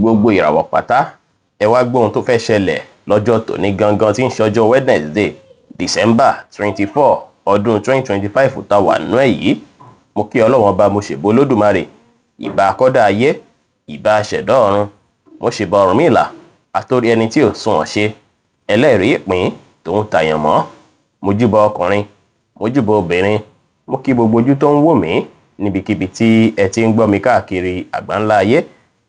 Gbogbo ìràwọ̀ pátá, ẹ wá gbọ́ ohun tó fẹ́ ṣẹlẹ̀ lọ́jọ́ tòní gangan tí ń ṣọjọ́ Wednesday, December 24, ọdún 2025 tá wà nú ẹ̀ yìí. Mo kí Ọlọ́run Ọba, mo ṣèbò Olódùmarè, ìbà akọ́dá ayé, ìbà aṣẹ̀dá ọ̀run, mo ṣèbà Ọ̀rúnmìlà, àtórí ẹni tí ò sunwọ̀n ṣe, ẹlẹ́rìí ìpín tòun tàyàn mọ́. Mojúbà ọkùnrin, mojúbà obìnrin, mo kí gbogbo ojú tó ń wò mí níbikíbi tí ẹ ti ń gbọ́ mi káàkiri àgbáńlá ayé.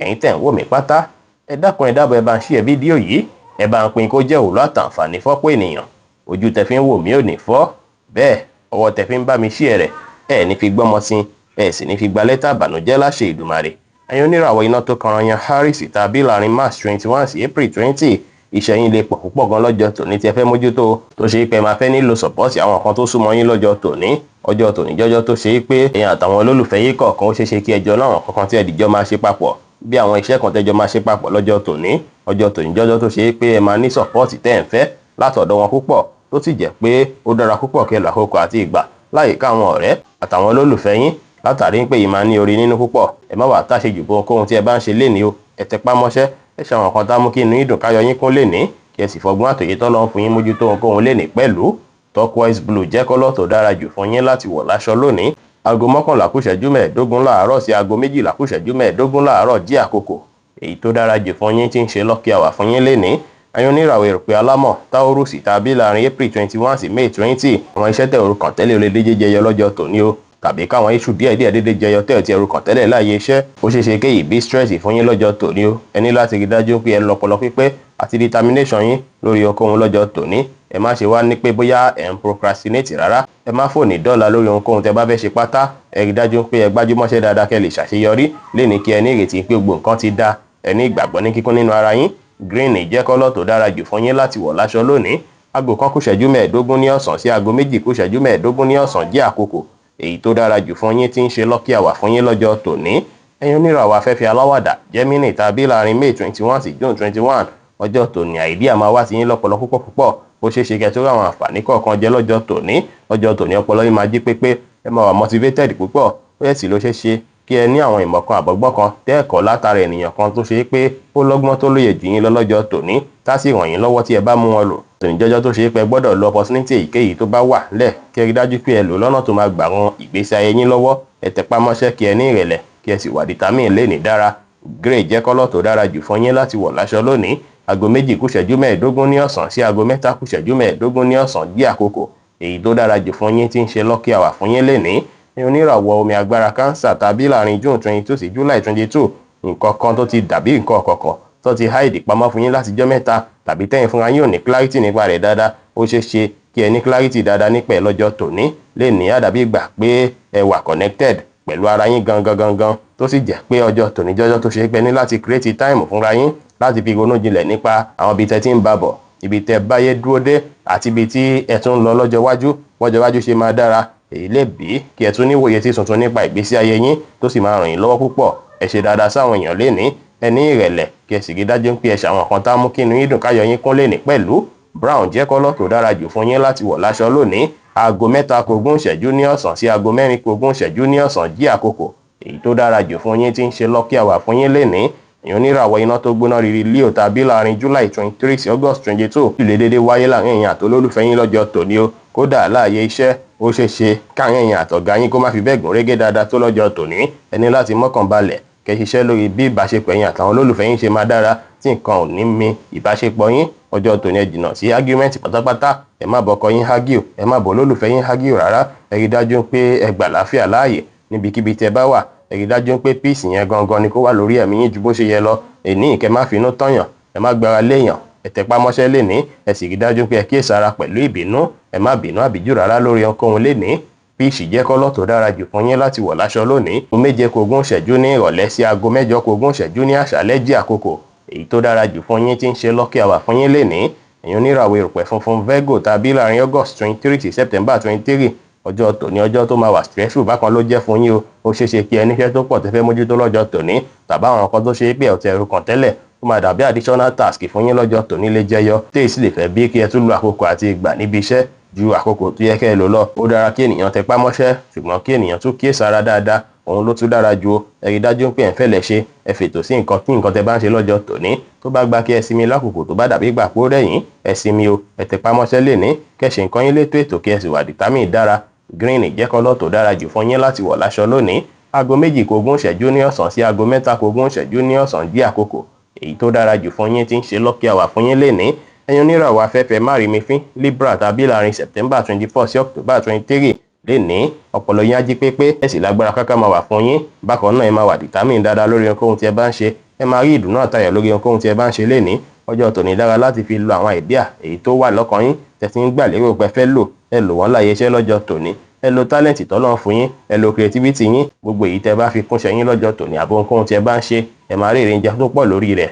Ẹ̀yin tẹ̀ ń wò mí pátá, ẹ dákun, ẹ dábọ̀, ẹ bá ń share fídíò yìí, ẹ bá ń pín kó jẹ́ òwúlò àtàǹfààní fọ́pọ̀ ènìyàn. Ojú tẹ fi ń wò mí ò ní fọ́, bẹ́ẹ̀ ọwọ́ tẹ fi ń bá mi share rẹ̀, ẹ ní fi gbọ́mọ sí, ẹ sì ní fi gba lẹ́tà àbànújẹ́ láṣẹ Ìdùmarè. Ẹ̀yin oníràwọ̀ iná tó kanran yan Aries tàbí láàrin March 21 sí April 20, iṣẹ́ yín lè pọ̀ púpọ̀ gan lọ́jọ́ tòní tí ẹ fẹ́ mójútó, tó ṣe pé ẹ máa fẹ́ nílò support àwọn kan tó súnmọ́ yín lọ́jọ́ tòní. Ọjọ́ tòní jọ́jọ́ tó ṣe pé ẹ̀yin àtàwọn olólùfẹ́ yín kọ̀ọ̀kan, ó ṣeéṣe kí ẹjọ́ láwọn kankan tí ẹ dìjọ́ máa ṣe papọ̀, bí àwọn iṣẹ́ kan tẹ́jọ́ máa ṣe papọ̀ lọ́jọ́ tòní. Ọjọ́ tòní jọ́jọ́ tó ṣe pé ẹ máa ní support tẹ́ ẹ̀ ń fẹ́ látọ̀dọ̀ wọn púpọ̀, tó sì jẹ́ pé ó dára púpọ̀ kí ẹ lọ àkókò àti ìgbà láyìíká àwọn ọ̀rẹ́ àtàwọn olólùfẹ́ yín, látàrí pé yìí máa ní orí nínú púpọ̀. Ẹ má wàá táṣe jù bó ohunkóhun tí ẹ bá ń ṣe lénìí o. Ẹ tẹpá mọ́ṣẹ́, ẹ ṣe àwọn kan tá mú kí inú yín dùn, káyọ̀ yín kún lénìí, kí ẹ sì fọgbọ́n àtòyé tọ́lọ́ fún yín mójútó ohunkóhun lénìí pẹ̀lú. Turquoise blue jẹ́ colour tó dára jù fún yín láti wọ̀ láṣọ lónìí. Aago 10:45 láàárọ̀ sí aago 11:45 láàárọ̀ jí àkókò èyí tó dára jù fún yín tí ń ṣe lucky hour fún yín lénìí. Ẹ̀yin oníràwọ̀ erùpẹ̀ alámọ̀ Taurus tàbí láàrin April 21 sí May 20, àwọn iṣẹ́ tẹ̀ orúkàn tẹ́lẹ̀ olè déjé jẹyọ lọ́jọ́ tòní o, tàbí káwọn issue díẹ̀díẹ̀ dédé jẹyọ tẹ́ ẹ̀ tí ẹrù kàn tẹ́lẹ̀ láàyè iṣẹ́. Ó ṣeé ṣe kéyìí bí stress fún yín lọ́jọ́ tòní o. Ẹ ní láti rí dájú pé ẹ lọ́pọlọ pípé àti determination yín lórí ohunkóhun lọ́jọ́ tòní. Ẹ má ṣe wá ní pé bóyá ẹ ń procrastinate rárá. Ẹ má fòní dọ́là lórí ohunkóhun tẹ́ bá fẹ́ ṣe pátá. Ẹ rí dájú pé ẹ gbájúmọ́ṣẹ́ dáadáa kẹ́ lè ṣàṣeyọrí léni, kí ẹ ní ìrètí pé gbogbo nǹkan ti dá. Ẹ ní ìgbàgbọ́ ní kíkún nínú ara yín. Green jẹ́ colour tó dára jù fún yín láti wọ̀ láṣọ lónìí. Aago 1:15 ní ọ̀sán sí aago 2:15 ní ọ̀sán jẹ́ àkókò èyí tó dára jù fún yín tí ń ṣe lucky hour fún yín lọ́jọ́ tòní. Ẹ̀yin oníràwọ̀ afẹ́fẹ́ aláwàdà Gemini tàbí láàrin May 21 sí June 21, ọjọ́ tòní idea máa wá sí yín lọ́pọlọ púpọ̀ púpọ̀. Ó ṣeé ṣe kẹ́ tó rí àwọn àǹfààní kọ̀ọ̀kan jẹ lọ́jọ́ tòní. Ọjọ́ tòní, ọpọlọ yín máa jí pépé, ẹ máa wà motivated púpọ̀. Ó yẹ sì ló ṣeé ṣe kí ẹ ní àwọn ìmọ̀ kan àbọ̀gbọ́n kan tẹ́ ẹ̀kọ́ látara ènìyàn kan tó ṣe é pé ó lọ́gbọ́n tó lóye jù yín lọ lọ́jọ́ tòní, tá sì ràn yín lọ́wọ́ tí ẹ bá mú wọn lò. Tòní jọjọ́ tó ṣe é pé ẹ gbọ́dọ̀ lo opportunity èyíkéyìí tó bá wà lẹ̀, kí ẹ rí dájú pé ẹ lò lọ́nà tó máa gbà ran ìgbésí ayé yín lọ́wọ́. Ẹ tẹpá mọ́ṣẹ́, kí ẹ ní ìrẹ̀lẹ̀, kí ẹ sì wà determined lé ní dára. Grey jẹ́ colour tó dára jù fún yín láti wọ̀ láṣọ lónìí. Aago 2:15 ní ọ̀sán sí aago 3:15 ní ọ̀sán jẹ́ àkókò èyí tó dára jù fún yín tí ń ṣe lucky hour fún yín lénìí. Ní oníràwọ̀ omi agbára Cancer tàbí láàrin June 22 sí July 22, nǹkan kan tó ti dàbí nǹkan kọ̀ọ̀kan tó ti hide pamọ́ fún yín látijọ́ mẹ́ta, tàbí tẹ́yìn fúnra yín ò ní clarity nípa rẹ̀ dáadáa, ó ṣeé ṣe kí ẹ ní clarity dáadáa nípa ẹ̀ lọ́jọ́ tòní. Lè ní àdàbí ìgbà pé ẹ wà connected pẹ̀lú ara yín gangan gangan, tó sì jẹ́ pé ọjọ́ tòní jọ́jọ́ tó ṣe é pé ní láti create time fúnra yín láti fi ronú jinlẹ̀ nípa àwọn ibi tẹ́ ti ń bá bọ̀, ibi tẹ́ báyé dúró dé, àti ibi tí ẹ tún ń lọ lọ́jọ́ iwájú, bọ́jọ́ iwájú ṣe máa dára. Èyí lè bí kí ẹ tún níwòye tí tuntun nípa ìgbésí ayé yín, tó sì máa ràn yín lọ́wọ́ púpọ̀. Ẹ ṣe dáadáa sáwọn èèyàn lénìí, ẹ ní ìrẹ̀lẹ̀, kí ẹ sì rí dájú pé ẹ ṣàwọn kan tá mú kí inú yín dùn, káyọ̀ yín kún lénìí pẹ̀lú. Brown jẹ́ colour tó dára jù fún yín láti wọ̀ láṣọ lónìí. Aago 2:40 ní ọ̀sán sí aago 3:40 ní ọ̀sán jí àkókò èyí tó dára jù fún yín tí ń ṣe lucky hour fún yín lénìí. Èèyàn oníràwọ̀ iná tó gbóná riri Leo tàbí láàrin July 23 sí August 22, lè dédé wáyé láàrin ẹ̀yin àtolólùfẹ́ yín lọ́jọ́ tòní o. Kódà láàyè iṣẹ́, ó ṣeé ṣe káàrin ẹ̀yin àtọ̀gá yín kó má fi bẹ́ẹ̀ gún régé dáadáa tó lọ́jọ́ tòní. Ẹ ní láti mọ́kàn balẹ̀, kẹ́ ṣiṣẹ́ lórí bí ìbáṣepọ̀ ẹ̀yin àtàwọn olólùfẹ́ yín ṣe máa dára, tí nǹkan ò ní mi ìbáṣepọ̀ yín. Ọjọ́ tòní, ẹ jìnnà sí argument pátápátá. Ẹ má bọ́kọ yín argue, ẹ má bọ́ olólùfẹ́ yín argue rárá. Ẹ rí dájú pé ẹ gbà láfíà láàyè níbikíbi tẹ́ bá wà. Ẹ rí dájú pé peace yẹn gangan ni kó wà lórí ẹ̀mí yín ju bó ṣe yẹ lọ. Èní, kẹ́ má finú tọ̀yàn, ẹ má gbára léèyàn. Ẹ tẹpá mọ́ṣẹ́ lénìí, ẹ sì rí dájú pé ẹ kíyèsára pẹ̀lú ìbínú. Ẹ má bínú àbíjù rárá lórí ohunkóhun lénìí. Peach jẹ́ colour tó dára jù fún yín láti wọ̀ láṣọ lónìí. 6:40 ní ìrọ̀lẹ́ sí aago 7:40 ní àṣálẹ́ jẹ́ àkókò èyí tó dára jù fún yín tí ń ṣe lucky hour fún yín lénìí. Ẹ̀yin oníràwọ̀ erùpẹ̀ funfun Virgo tàbí láàrin August 23 sí September 23, ọjọ́ tòní, ọjọ́ tó máa wà stressful bákan ló jẹ́ fún yín o. Ó ṣeé ṣe kí ẹ níṣẹ́ tó pọ̀ tẹ́ fẹ́ mójútó lọ́jọ́ tòní, tàbí àwọn kan tó ṣe é pé ọ̀tẹ̀ ẹ̀rù kàn tẹ́lẹ̀ ó máa dàbí additional task fún yín lọ́jọ́ tòní lè jẹyọ, tí èyí sì lè fẹ́ bí kí ẹ tún lo àkókò àti ìgbà níbi iṣẹ́ ju àkókò tó yẹ kẹ́ ẹ lò lọ. Ó dára kí ènìyàn tẹpá mọ́ṣẹ́, ṣùgbọ́n kí ènìyàn tún kíyèsára dáadáa. Òun ló tún dára ju o. Ẹ rí dájú pé ẹ̀ ń fẹ́lẹ̀ ṣe, ẹ fètò sí nǹkan kí nǹkan tẹ bá ń ṣe lọ́jọ́ tòní. Tó bá gba kí ẹ sinmi lákòókò tó bá dàbí ìgbà pé ó rẹ̀ yín, ẹ sinmi o. Ẹ tẹpá mọ́ṣẹ́ lénìí, kẹ́ ṣe nǹkan yín létò ètò, kí ẹ sì wà determined dára. Green jẹ́ colour tó dára jù fún yín láti wọ̀ láṣọ lónìí. 1:20 ní ọ̀sán sí 2:20 ní ọ̀sán jẹ́ àkókò èyí tó dára jù fún yín tí ń ṣe lucky hour fún yín lénìí. Ẹ̀yin oníràwọ̀ afẹ́fẹ́ márìmífín, Libra tàbí láàrin September 24 sí October 23 lénìí, ọpọlọ yín á jí pépé, ẹ sì lágbára káká máa wà fún yín. Bákan náà, ẹ máa wà determined dáadáa lórí ohunkóhun tí ẹ bá ń ṣe. Ẹ máa rí ìdùnnú àtayọ̀ lórí ohunkóhun tí ẹ bá ń ṣe lénìí. Ọjọ́ tòní dára láti fi lo àwọn idea èyí tó wà lọ́kàn yín tẹ́ ti ń gbà lérò pé fẹ́ lò. Ẹ lò wọ́n láyé iṣẹ́ lọ́jọ́ tòní. Ẹ lo talent tọ́lọ́run fún yín, ẹ lo creativity yín. Gbogbo èyí tẹ́ bá fi kúnṣẹ́ yín lọ́jọ́ tòní àbí ohunkóhun tí ẹ bá ń ṣe, ẹ máa rí èrè tó pọ̀ lórí rẹ̀.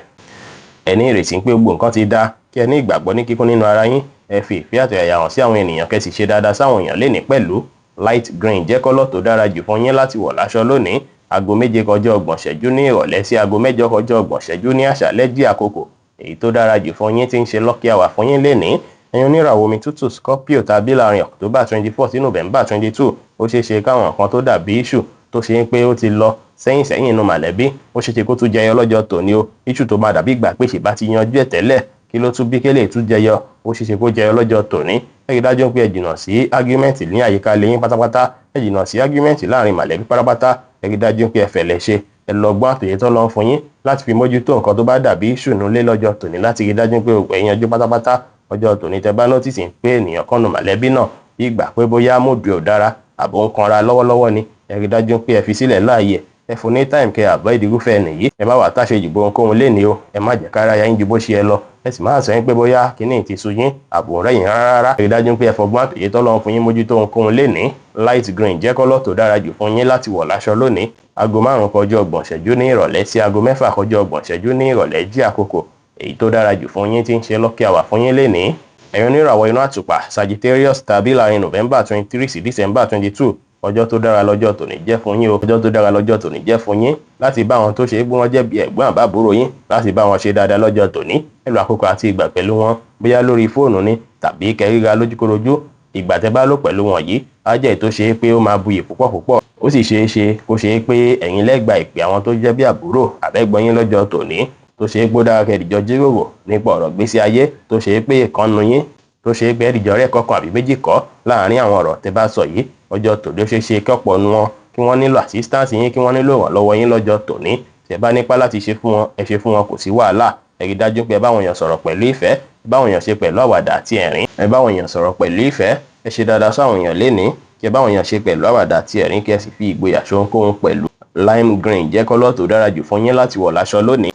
Ẹ ní ìrètí pé gbogbo nǹkan ti dá, kí ẹ ní ìgbàgbọ́ ní kíkún nínú ara yín. Ẹ fi ìfẹ́ àtọ̀yàyà hàn sí àwọn ènìyàn, kẹ́ sì ṣe dáadáa sáwọn èèyàn lénìí pẹ̀lú. Light green jẹ́ colour tó dára jù fún yín láti wọ̀ láṣọ lónìí. 6:37 ní ìrọ̀lẹ́ sí 7:30 ní àṣálẹ́ jẹ́ àkókò èyí tó dára jù fún yín tí ń ṣe lucky hour fún yín lénìí. Ẹ̀yin oníràwọ̀ omi tútù, Scorpio tàbí láàrin October 24 sí November 22, ó ṣeé ṣe káwọn nǹkan tó dàbí issue tó ṣe ń pé ó ti lọ sẹ́yìn sẹ́yìn inú màlẹ́bí, ó ṣeé ṣe kó tún jẹyọ lọ́jọ́ tòní o. Issue tó máa dàbí ìgbà pé ṣèbá ti yanjú ẹ̀ tẹ́lẹ̀, kí ló tún bí kélé tún jẹyọ? Ó ṣeé ṣe kó jẹyọ lọ́jọ́ tòní. Ẹ rí dájú pé ẹ jìnnà sí argument ní àyíká lẹ́yìn pátápátá. Ẹ jìnnà sí argument láàrin màlẹ́bí pátápátá. Ẹ rí dájú pé ẹ fẹ̀lẹ̀ ṣe. Ẹ lọ gbọ́n àtòyè tó lọ ń fún yín láti fi mójútó nǹkan tó bá dàbí issue nílé lọ́jọ́ tòní, láti rí dájú pé ẹ yanjú pátápátá. Ọjọ́ tòní, tẹ bá notice pé ènìyàn kan nù màlẹ́bí náà bí ìgbà pé bóyá mood ò dára àbò ń kanra lọ́wọ́lọ́wọ́ ni, ẹ rí dájú pé ẹ fi sílẹ̀ láàyè, ẹ fún ní time, kẹ́ avoid irúfẹ́ ẹni yìí. Ẹ má wàá táṣe jù ohunkóhun lénìí o. Ẹ má jẹ́ kára yín ju bó ṣe ẹ lọ. Ẹ sì máa sọ yín pé bóyá kíní ti sú yín àbò rẹ̀ yín rárá. Ẹ rí dájú pé ẹ fọgbọ́n àtòyè tọ́lọ́run fún yín mójútó ohunkóhun lénìí. Light green jẹ́ colour tó dára jù fún yín láti wọ̀ láṣọ lónìí. 5:30 ní ìrọ̀lẹ́ sí 6:30 ní ìrọ̀lẹ́ jẹ́ àkókò èyí tó dára jù fún yín tí ń ṣe lucky hour fún yín lénìí. Ẹ̀yin oníràwọ̀ inú àtùpà, Sagittarius tàbí láàrin November 23 sí December 22, ọjọ́ tó dára lọ́jọ́ tòní jẹ́ fún yín o. Ọjọ́ tó dára lọ́jọ́ tòní jẹ́ fún yín láti bá àwọn tó ṣe é bí wọ́n jẹ́ bí ẹ̀gbọ́n àbábúrò yín, láti bá wọn ṣe dáadáa lọ́jọ́ tòní. Ẹ lo àkókò àti ìgbà pẹ̀lú wọn, bóyá lórí fóònù ni tàbí kẹríra lójúkorojú. Ìgbà tẹ́ bá lò pẹ̀lú wọn yìí á jẹ́ èyí tó ṣe é pé ó máa buyì púpọ̀ púpọ̀. Ó sì ṣeé ṣe kó ṣe é pé ẹ̀yin lẹ́gbàá ìpè àwọn tó jẹ́ bí àbúrò àbẹ́gbọ́n yín lọ́jọ́ tòní, tó ṣe é pé ó dára kẹ́ẹ̀dìjọ jíròrò nípa ọ̀rọ̀ gbésí ayé, tó ṣe é pé ìkànnù yín, tó ṣe é pé ẹ̀dìjọ rẹ̀ kọ̀ọ̀kan àbí méjì kọ́ láàárín àwọn ọ̀rọ̀ tẹ́ bá sọ yìí. Ọjọ́ tòní, ó ṣeé ṣe kọ́pọ̀ nu wọn kí wọ́n nílò assistance yín, kí wọ́n nílò ìrànlọ́wọ́ yín lọ́jọ́ tòní. Tẹ́ bá nípa láti ṣe fún wọn, ẹ ṣe fún wọn, kò sí wàhálà. Ẹ rí dájú pé ẹ bá àwọn èèyàn sọ̀rọ̀ pẹ̀lú ìfẹ́, ẹ bá àwọn èèyàn ṣe pẹ̀lú àwàdà àti ẹ̀rín. Ẹ bá àwọn èèyàn sọ̀rọ̀ pẹ̀lú ìfẹ́, ẹ ṣe dáadáa sáwọn èèyàn lénìí, kí ẹ bá àwọn èèyàn ṣe pẹ̀lú àwàdà àti ẹ̀rín, kí ẹ sì fi ìgboyà ṣohunkóhun pẹ̀lú. Lime green jẹ́ colour tó dára jù fún yín láti wọ̀ láṣọ lónìí.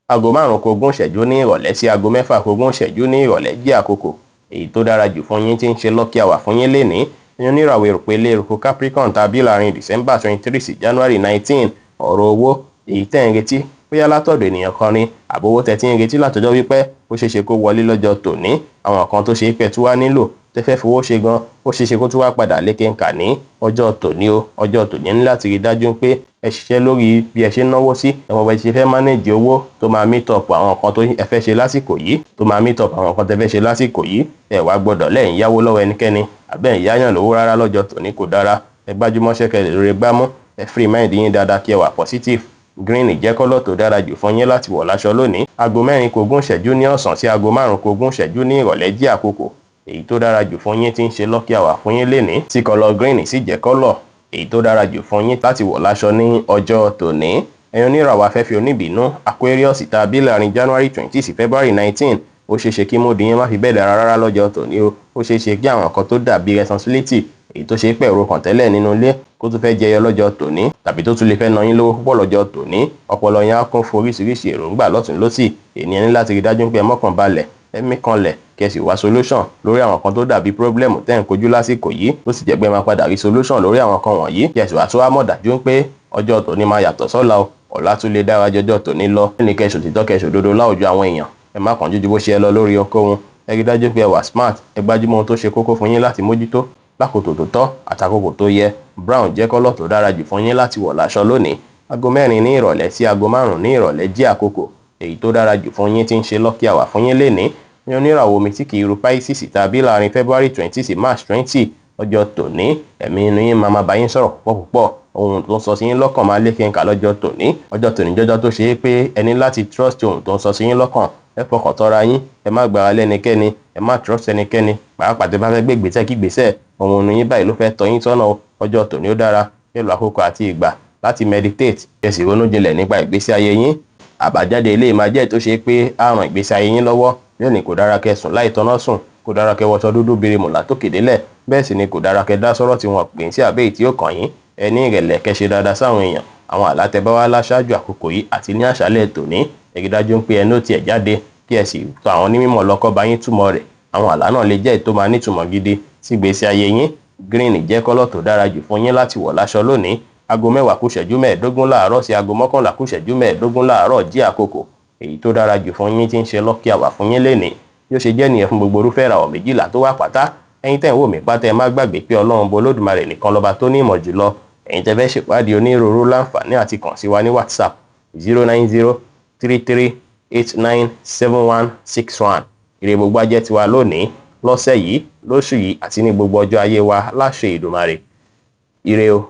4:20 ní ìrọ̀lẹ́ sí 5:40 ní ìrọ̀lẹ́ jẹ́ àkókò èyí tó dára jù fún yín tí ń ṣe lucky hour fún yín lénìí. Ẹ̀yin oníràwọ̀ erùpẹ̀ ilé eruku, Capricorn tàbí láàrin December 23 sí January 19, ọ̀rọ̀ owó èyí tẹ́ ń retí, bóyá látọ̀dọ̀ ènìyàn kan ni àbówó tẹ́ ti ń retí látọjọ́ wípé, ó ṣeé ṣe kó wọlé lọ́jọ́ tòní. Àwọn kan tó ṣe é pẹ́ tí wàá nílò tẹ́ fẹ́ fowó ṣe gan, ó ṣeé ṣe kó tún wá padà lékenkà ní ọjọ́ tòní o. Ọjọ́ tòní, ní láti rí dájú pé ẹ ṣiṣẹ́ lórí bí ẹ ṣe ń náwó sí. Ẹ mọ bẹ ṣe fẹ́ manage owó tó máa meet up àwọn nǹkan tó ẹ fẹ́ ṣe lásìkò yìí, tó máa meet up àwọn nǹkan tẹ́ fẹ́ ṣe lásìkò yìí. Ẹ wá gbọ́dọ̀ lẹ́yìn yáwó lọ́wọ́ ẹnikẹ́ni àbẹ́ ìyáyàn lówó rárá lọ́jọ́ tòní, kò dára. Ẹ gbájúmọ́ṣẹ́ kẹ́ lè lórí gbámú. Ẹ free mind yín dáadáa, kí ẹ wà positive. Green jẹ́ colour tó dára jù fún yín láti wọ̀ láṣọ lónìí. 3:20 ní ọ̀sán sí 5:20 ní ìrọ̀lẹ́ jẹ́ àkókò èyí tó dára jù fún yín tí ń ṣe lucky hour fún yín lénìí, tí colour green sì jẹ́ colour èyí tó dára jù fún yín láti wọ̀ láṣọ ní ọjọ́ tòní. Ẹ̀yin oníràwọ̀ afẹ́fẹ́ oníbínú, Aquarius tàbí láàrin January 20 sí February 19, ó ṣeé ṣe kí mood yín má fi bẹ́ẹ̀ dára rárá lọ́jọ́ tòní o. Ó ṣeé ṣe kí àwọn nǹkan tó dàbí responsibility èyí tó ṣe é pẹ̀rọ kàn tẹ́lẹ̀ nínú ilé kó tún fẹ́ jẹyọ lọ́jọ́ tòní, tàbí tó tún lè fẹ́ na yín lówó púpọ̀ lọ́jọ́ tòní. Ọpọlọ yín á kún fún oríṣiríṣi èròǹgbà lọ́tùn lósì. Ènìyàn ní láti rí dájú pé ẹ mọ́kàn balẹ̀, ẹ mí kanlẹ̀, kí ẹ sì wá solution lórí àwọn kan tó dàbí problem tẹ́ ń kojú lásìkò yìí, tó sì jẹ́ pé ẹ máa padà rí solution lórí àwọn kan wọ̀nyí, kí ẹ sì wá tó wá mọ̀ dájú pé ọjọ́ tòní máa yàtọ̀ sọ́la o. Ọ̀la tún lè dára jọjọ́ tòní lọ. Ní kẹ́ ṣòtítọ́, kẹ́ ṣòdodo láwùjọ àwọn èèyàn. Ẹ má kánjú ju bó ṣe ẹ lọ lórí ohunkóhun. Ẹ rí dájú pé ẹ wà smart. Ẹ gbájúmọ́ ohun tó ṣe kókó fún yín láti mójútó lákòótò tó tọ́ àtàkókò tó yẹ. Brown jẹ́ colour tó dára jù fún yín láti wọ̀ láṣọ lónìí. 4:00 ní ìrọ̀lẹ́ sí 5:00 ní ìrọ̀lẹ́ jẹ́ àkókò èyí tó dára jù fún yín tí ń ṣe lucky hour fún yín lénìí. Ní oníràwọ̀ omi tí kì í ru, Pisces tàbí láàrin February 20 sí March 20, ọjọ́ tòní, ẹ̀mí inú yín máa máa bá yín sọ̀rọ̀ púpọ̀ púpọ̀. Ohun tó ń sọ sí yín lọ́kàn máa lékè ńkà lọ́jọ́ tòní. Ọjọ́ tòní jọjọ́ tó ṣe é pé ẹ ní láti trust ohun tó ń sọ sí yín lọ́kàn. Ẹ fọkàn tọ́ra yín, ẹ má gbára lẹ́nikẹ́ni, ẹ má trust ẹnikẹ́ni, pàápàá tẹ́ bá fẹ́ gbé ìgbésẹ̀ kí ìgbésẹ̀. Ohun inú yín báyìí ló fẹ́ tọ́ yín sọ́nà o. Ọjọ́ tòní ó dára pẹ̀lú àkókò àti ìgbà láti meditate, ẹ sì ronú jinlẹ̀ nípa ìgbésí ayé yín. Àbájáde ilé máa jẹ́ tó ṣe pé á ràn ìgbésí ayé yín lọ́wọ́. Bẹ́ẹ̀ ni kò dára kẹ́ sùn láì tọ́ná sùn, kò dára kẹ́ wọṣọ dúdú birimù látòkè délẹ̀, bẹ́ẹ̀ sì ni kò dára kẹ́ dá sọ́rọ̀ tí wọ́n pè sí àbẹ́ tí ó kàn yín. Ẹ ní ìrẹ̀lẹ̀, kẹ́ ṣe dáadáa sáwọn èèyàn. Àwọn àlá tẹ́ bá wá láṣáájú àkókò yìí àti ní àṣálẹ́ tòní, ẹ rí dájú pé ẹ note ẹ̀ jáde, kí ẹ sì tọ̀ àwọn onímọ̀ lọ kó bá yín túmọ̀ rẹ̀. Àwọn àlá náà lè jẹ́ èyí tó máa nítumọ̀ gidi sí ìgbésí ayé yín. Green jẹ́ color tó dára jù fún yín láti wọ̀ láṣọ lónìí. Aago 9:45 láàárọ̀ sí aago 10:45 láàárọ̀ jí àkókò èyí tó dára jù fún yín, tí ń ṣe lucky hour fún yín lénìí. Bí ó ṣe jẹ́ nìyẹn fún gbogbo irúfẹ́ ìràwọ̀ 12 tó wà pátá. Ẹ̀yin tẹ́ ń wò mí pátá, ẹ má gbàgbé pé Ọlọ́run bo Olódùmarè nìkan lọ́ba tó ní ìmọ̀ jùlọ. Ẹ̀yin tẹ́ fẹ́ ṣèwádìí onírúurú, láǹfààní àti kàn sí wa ní WhatsApp, 09033897161. Ire gbogbo á jẹ́ tiwa lónìí, lọ́sẹ̀ yìí, lóṣù yìí àti ní gbogbo ọjọ́ ayé wa láṣẹ Èdùmàrè. Ire o.